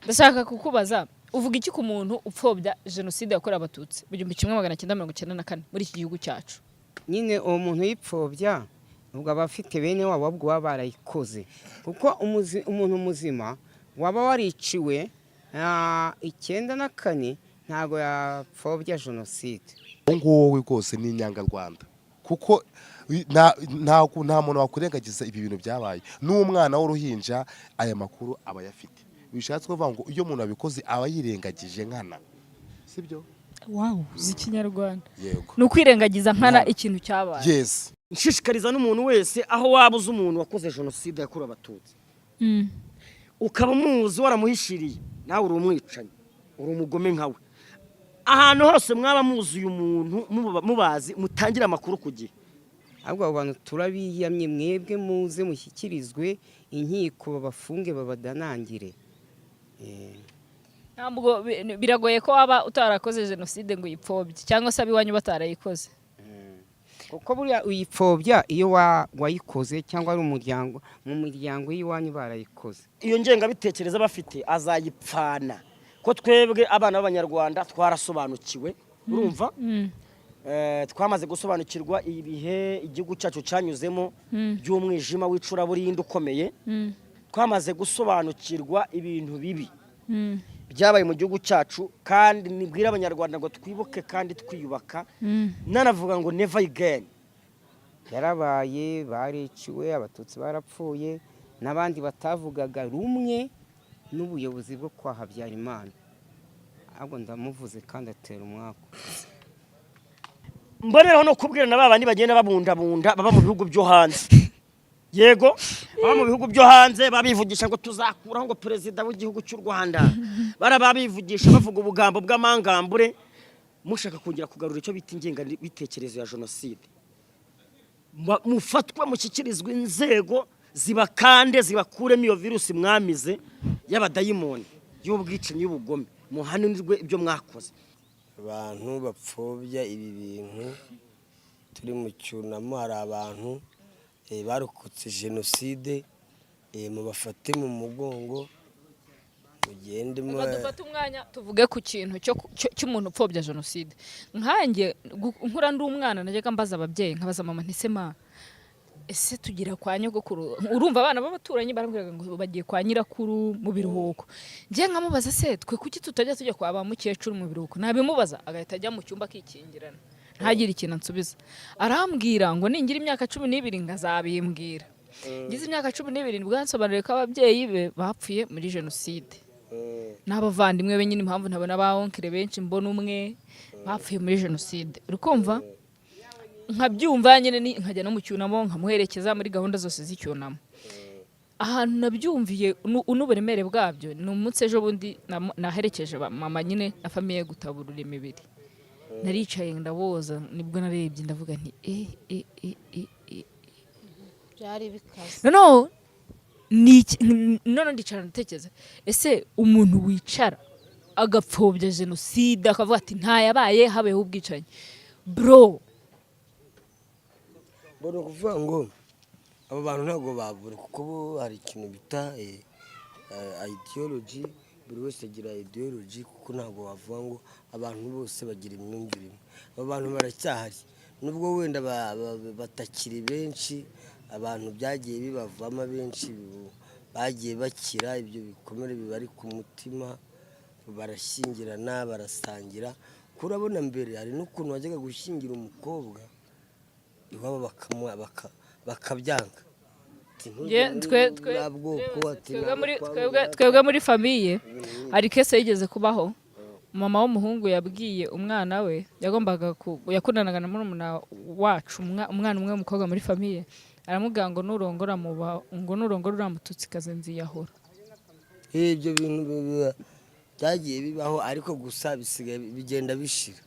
Ndashaka kukubaza, uvuga iki ku muntu upfobya Jenoside yakorewe Abatutsi mu 1994 muri iki gihugu cyacu? Nyine uwo muntu uyipfobya, ubwo aba afite bene wabo ahubwo baba barayikoze, kuko umuntu muzima waba wariciwe 94 ntabwo yapfobya Jenoside. Uwo nguwo we rwose ni inyangarwanda, kuko nta muntu wakwirengagiza ibi bintu byabaye. N'umwana w'uruhinja aya makuru aba ayafite. Bishatse kuvuga ngo iyo umuntu abikoze aba yirengagije nkana, sibyo? Wow, uzi Ikinyarwanda. Yego. Ni ukwirengagiza nkana ikintu cyabaye. Yes. Nshishikariza n'umuntu wese, aho waba uzi umuntu wakoze Jenoside yakorewe Abatutsi, ukaba umuzi waramuhishiriye, nawe uri umwicanyi, uri umugome nkawe. Ahantu hose mwaba muzi uyu muntu, mubazi, mutangire amakuru ku gihe. Ahubwo abo bantu turabiyamye. Mwebwe muze mushyikirizwe inkiko, babafunge, babadanangire. Ntabwo biragoye ko waba utarakoze Jenoside ngo uyipfobye, cyangwa se ab'iwanyu batarayikoze. Kuko buriya uyipfobya iyo wayikoze cyangwa ari umuryango, mu miryango y'iwanyu barayikoze. Iyo ngengabitekerezo bafite azayipfana, ko twebwe abana b'Abanyarwanda twarasobanukiwe, urumva? Twamaze gusobanukirwa ibihe igihugu cyacu cyanyuzemo by'umwijima w'icuraburindi ukomeye. Twamaze gusobanukirwa ibintu bibi byabaye mu gihugu cyacu, kandi nibwira Abanyarwanda ngo twibuke kandi twiyubaka, nanavuga ngo never again. Yarabaye, bariciwe Abatutsi, barapfuye, n'abandi batavugaga rumwe n'ubuyobozi bwo kwa Habyarimana. Ahubwo ndamuvuze kandi atera umwaku. Mboneraho no kubwira na ba bandi bagenda babundabunda baba mu bihugu byo hanze, yego, baba mu bihugu byo hanze, babivugisha ngo tuzakuraho ngo perezida w'igihugu cy'u Rwanda, baraba bivugisha bavuga ubugambo bw'amangambure, mushaka kongera kugarura icyo bita ingengabitekerezo ya Jenoside. Mufatwe, mushyikirizwe inzego, zibakande, zibakuremo iyo virusi mwamize y'abadayimoni, y'ubwicanyi, y'ubugome, muhanirwe ibyo mwakoze. Abantu bapfobya ibi bintu, turi mu cyunamo, hari abantu barokotse Jenoside, mubafate mu mugongo, mugende. Reka dufate umwanya tuvuge ku kintu cy'umuntu upfobya Jenoside. Nkanjye nkura ndi umwana, najyaga mbaza ababyeyi, nkabaza mama nti: "Se ma, ese tugira kwa nyogokuru?" Urumva, abana b'abaturanyi barambwiraga ngo bagiye kwa nyirakuru mu biruhuko. Njye nkamubaza: "Se twe kuki tutajya tujya kwa ba mukecuru mu biruhuko?" Nabimubaza agahita ajya mu cyumba akikingirana, ntagire ikintu ansubiza. Arambwira ngo ningira imyaka 12 ngazabimbwira. Ngize imyaka 12 nibwo yansobanuriye ko ababyeyi be bapfuye muri Jenoside, n'abavandimwe be nyine. Impamvu ntabona ba oncle benshi, mbona umwe, bapfuye muri Jenoside. Uri kumva, nkabyumva nyine, nkajya no mu cyunamo, nkamuherekeza muri gahunda zose z'icyunamo. Ahantu nabyumviye n'uburemere bwabyo ni umunsi ejo bundi naherekeje mama nyine na famille gutaburura imibiri. Naricaye ndaboza, nibwo narebye ndavuga nti: "E e e e e!" Byari bikaze. Noneho ni none ndicara ndatekereza: ese umuntu wicara agapfobya Jenoside, akavuga ati ntayabaye, habayeho ubwicanyi, bro? Mbona ukuvuga ngo abo bantu ntabwo babura, kuko bo hari ikintu bita ideology. Buri wese agira ideology, kuko ntabwo wavuga ngo abantu bose bagira imyumvire imwe. Abo bantu baracyahari, nubwo wenda batakiri benshi. Abantu byagiye bibavamo, abenshi bagiye bakira ibyo bikomere bibari ku mutima, barashyingirana, barasangira. Kuko urabona mbere hari n'ukuntu wajyaga gushyingira umukobwa iwabo bakabyanga. Ati: "Ntujye muri buriya bwoko," ati: Twebwe muri "Ntabwo twebwe muri famille hari case yigeze kubaho. Mama w'umuhungu yabwiye umwana we yagombaga yakundanaga na murumuna wacu, umwana umwe w'umukobwa muri famille, aramubwira ngo nurongora ngo nurongora uriya Mututsikazi nziyahura. Ibyo bintu byagiye bibaho, ariko gusa bisigaye bigenda bishira,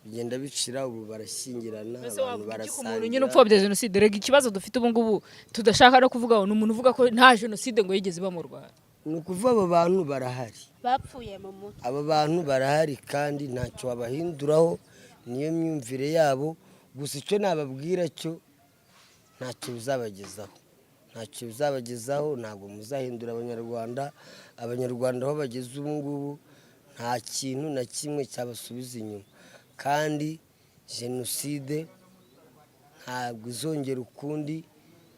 bigenda bicira. Ubu barashyingirana, Mbese abantu wavuga iki ku muntu nyine barasangira. upfobya Jenoside? Rega ikibazo dufite ubu ngubu tudashaka no kuvuga ngo ni umuntu uvuga ko nta Jenoside ngo yigeze iba mu Rwanda. Ni ukuvuga abo bantu barahari. Bapfuye mu mutwe. Aba bantu barahari kandi ntacyo wabahinduraho, niyo myumvire yabo. Gusa icyo nababwira cyo, ntacyo bizabagezaho, ntacyo bizabagezaho. Ntabwo muzahindura Abanyarwanda. Abanyarwanda aho bageze ubu ngubu, nta kintu na kimwe cyabasubiza inyuma, kandi jenoside ntabwo izongera ukundi,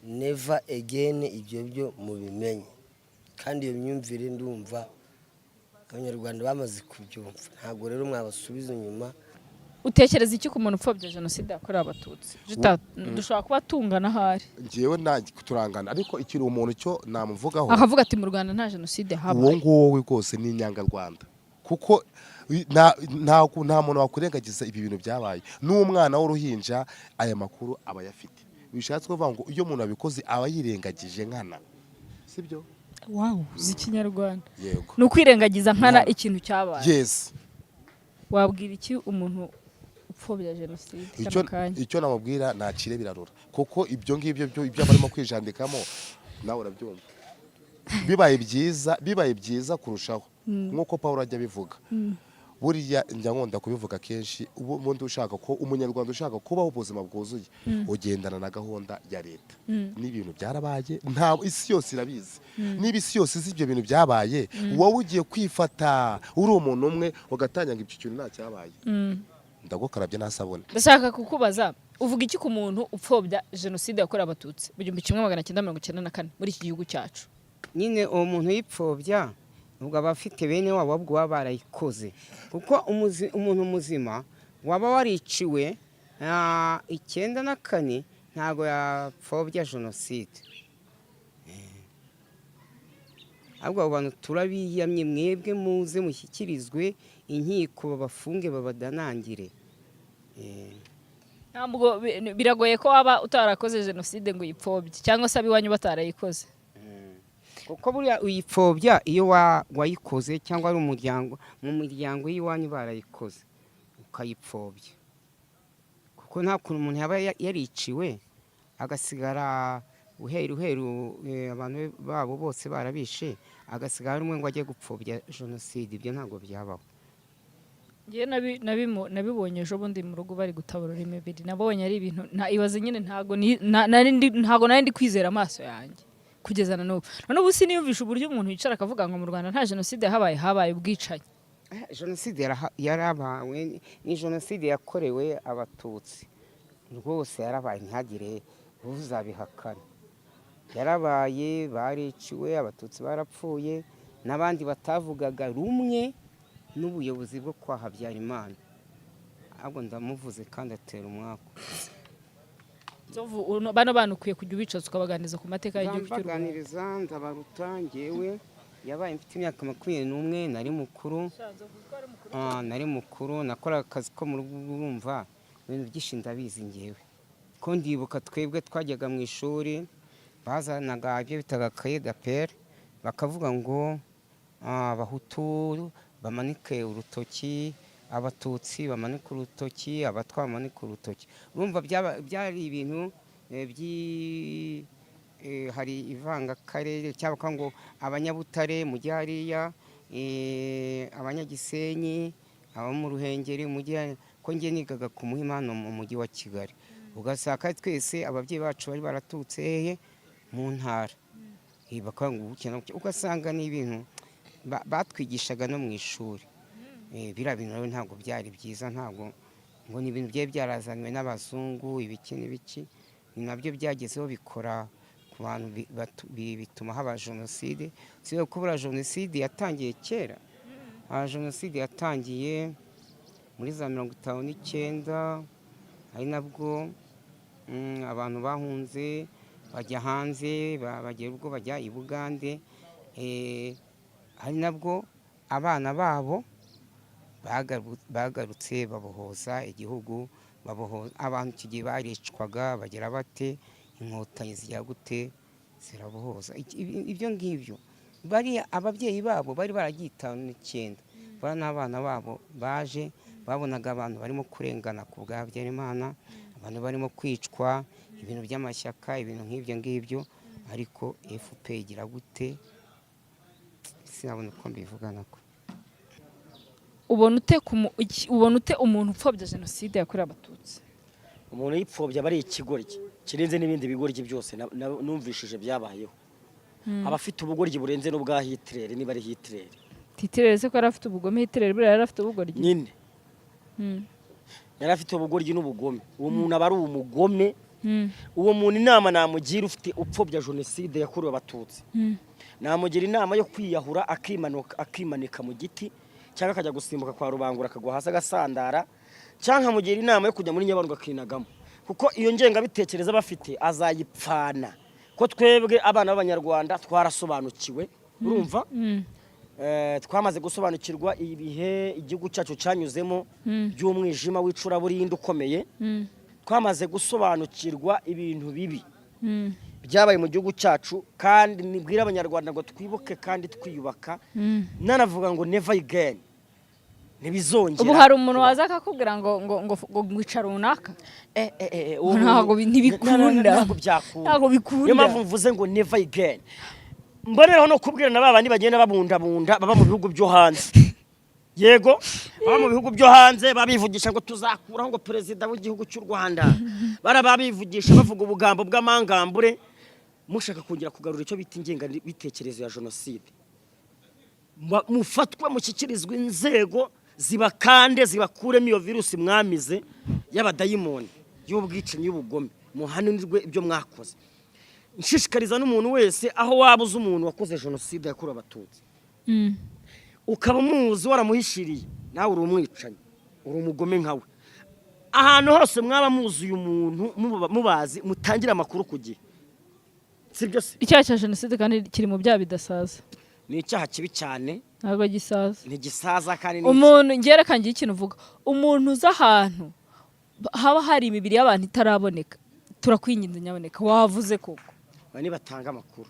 never again. Ibyo byo mubimenye. Kandi iyo myumvire ndumva Abanyarwanda bamaze kubyumva, ntabwo rero mwabasubiza inyuma. Utekereza iki ku muntu upfobya jenoside yakorewe Abatutsi? Dushobora kuba tungana ahari. Ngewe nta turangana, ariko ikiri umuntu cyo namuvugaho. Akavuga ati: "Mu Rwanda nta jenoside Uwo habaye." nguwo we rwose ni inyangarwanda, kuko nta muntu wakwirengagiza ibi bintu byabaye. N'umwana w'uruhinja aya makuru aba ayafite. Bishatse kuvuga ngo iyo umuntu abikoze aba yirengagije nkana, sibyo? Wow, uzi Ikinyarwanda. Yego. Ni ukwirengagiza nkana Nkana. ikintu cyabaye. Yes. Wabwira iki umuntu upfobya jenoside Icyo kano kanya? Icyo namubwira, nacire birarura, kuko ibyo ngibyo byo ibyo barimo kwijandikamo nawe urabyumva. Bibaye byiza kurushaho, nk'uko Paul ajya abivuga, buriya njya nkunda kubivuga kenshi, ubundi ushaka ko Umunyarwanda ushaka kubaho ubuzima bwuzuye, ugendana na gahunda ya leta. N'ibintu byarabaye, nta isi yose irabizi. Niba isi yose izi ibyo bintu byabaye, wowe ugiye kwifata uri umuntu umwe ugatangira ngo ibyo kintu nta cyabaye, ndagukarabye nta sabune. Ndashaka kukubaza, uvuga iki ku muntu upfobya jenoside yakorewe Abatutsi mu 1994 muri iki gihugu cyacu? Nyine uwo muntu uyipfobya, ubwo aba afite bene wabo ubwo baba barayikoze, kuko umuntu muzima waba wariciwe 94 ntabwo yapfobya jenoside. Ahubwo abo bantu turabiyamye, mwebwe muze mushyikirizwe inkiko, babafunge, babadanangire. Ntabwo biragoye ko waba utarakoze jenoside ngo uyipfobye, cyangwa se ab'iwanyu batarayikoze. Kuko buriya uyipfobya iyo wayikoze cyangwa ari umuryango, mu miryango y'iwanyu barayikoze, ukayipfobya, kuko nta kuntu umuntu yaba yariciwe agasigara uheru heru, abantu babo bose barabishe, agasigara ari umwe ngo ajye gupfobya jenoside. Ibyo ntabwo byabaho. Njyewe nabibonye ejo bundi mu rugo bari gutaburura imibiri. Nabonye ari ibintu ibaze nyine, ntabwo ntabwo nari ndi kwizera amaso yanjye kugeza na n'ubu. Na n'ubu siniyumvisha uburyo umuntu yicara akavuga ngo mu Rwanda nta jenoside yahabaye, habaye ubwicanyi. Jenoside yarabawe, ni jenoside yakorewe Abatutsi rwose, yarabaye, ntihagire uzabihakana. Yarabaye, bariciwe, Abatutsi barapfuye, n'abandi batavugaga rumwe n'ubuyobozi bwo kwa Habyarimana. Ahubwo ndamuvuze kandi atera umwaku. Nzovu, bano bana ukwiye kujya ubicaza ukabaganiriza ku mateka y'igihugu cy'u Rwanda. Ndabaganiriza, ndabaruta ngewe. Yabaye mfite imyaka 21, nari mukuru. Nari mukuru, nakoraga akazi ko mu rugo. Urumva ibintu byinshi ndabizi ngewe, ko ndibuka twebwe twajyaga mu ishuri, bazanaga ibyo bitaga cahier d'appel, bakavuga ngo Abahutu bamanike urutoki, Abatutsi bamanike urutoki, Abatwa bamanike urutoki. Urumva byari ibintu hari ivangakarere, cyangwa ngo Abanyabutare mujye hariya, Abanyagisenyi, abo mu Ruhengeri mujye, ko njye nigaga ku Muhima hano mu mujyi wa Kigali. Ugasanga twese ababyeyi bacu bari baraturutse hehe? Mu ntara. Bakavuga ngo gutya na gutya. Ugasanga ni ibintu batwigishaga no mu ishuri. Biriya bintu rero ntabwo byari byiza, ntabwo ngo ni ibintu byari byarazanywe n'abazungu, ibiki n'ibiki, ni nabyo byagezeho bikora ku bantu, bituma haba jenoside. Si ko buriya jenoside yatangiye kera. Jenoside yatangiye muri za 59, ari nabwo abantu bahunze bajya hanze, bagera ubwo bajya i Bugande. Ari nabwo abana babo bagarutse babohoza igihugu, babohoza abantu. Icyo gihe baricwaga, bagira bate, Inkotanyi zijya gute, zirabohoza. Ibyo ngibyo bariya ababyeyi babo bari baragiye 59, bariya n'abana babo baje babonaga abantu barimo kurengana ku bwa Habyarimana, abantu barimo kwicwa, ibintu by'amashyaka, ibintu nk'ibyo ngibyo. Ariko FPR igira gute? Sinabona uko mbivuga nako. Ubona ute umuntu upfobya jenoside yakorewe Abatutsi? Umuntu yipfobya aba ari ikigoryi kirenze n'ibindi bigoryi byose numvishije byabayeho. Aba afite ubugoryi burenze n'ubwa Hitler, niba ari Hitler. Hitler se ko yari afite ubugome? Hitler buriya yari afite ubugoryi? Nyine yari afite ubugoryi n'ubugome. Uwo muntu aba ari umugome. Uwo muntu inama namugira, ufite upfobya jenoside yakorewe Abatutsi, namugira inama yo kwiyahura, akimanuka, akimanika mu giti, cyangwa akajya gusimbuka kwa Rubangura akagwa hasi agasandara, cyangwa nkamugira inama yo kujya muri Nyabarongo akinagamo, kuko iyo ngengabitekerezo aba afite azayipfana, ko twebwe abana b'Abanyarwanda twarasobanukiwe. Urumva? Twamaze gusobanukirwa ibihe igihugu cyacu cyanyuzemo by'umwijima w'icuraburindi ukomeye. Twamaze gusobanukirwa ibintu bibi byabaye mu gihugu cyacu, kandi nibwira Abanyarwanda ngo twibuke kandi twiyubaka, nanavuga ngo never again, ntibizongera. Ubu hari umuntu waza akakubwira ngo ngwica runaka? Uwo Ntabwo ntibikunda. Ntabwo byakunda. Ntabwo bikunda. Niyo mpamvu mvuze ngo never again. Mboneraho no kubwira na ba bandi bagenda babundabunda baba mu bihugu byo hanze, yego, baba mu bihugu byo hanze, babivugisha ngo tuzakuraho ngo perezida w'igihugu cy'u Rwanda, bara babivugisha bavuga ubugambo bw'amangambure, mushaka kongera kugarura icyo bita ingengabitekerezo ya jenoside. Mufatwe mushyikirizwe inzego zibakande, zibakuremo iyo virusi mwamize y'abadayimoni, y'ubwicanyi, y'ubugome, muhanirwe ibyo mwakoze. Nshishikariza n'umuntu wese, aho waba uzi umuntu wakoze jenoside yakorewe Abatutsi, ukaba umuzi waramuhishiriye, nawe uri umwicanyi, uri umugome nkawe. Ahantu hose mwaba muzi uyu muntu, mubazi, mutangire amakuru ku gihe, sibyo se? Icyaha cya jenoside kandi kiri mu byaha bidasaza. Ni icyaha kibi cyane. Ntabwo gisaza. Ntigisaza kandi ni Umuntu, ngereka ngira ikintu uvuga, umuntu uza ahantu haba hari imibiri y'abantu itaraboneka, turakwinginze, nyaboneka wavuze koko. Ba nibatanga amakuru.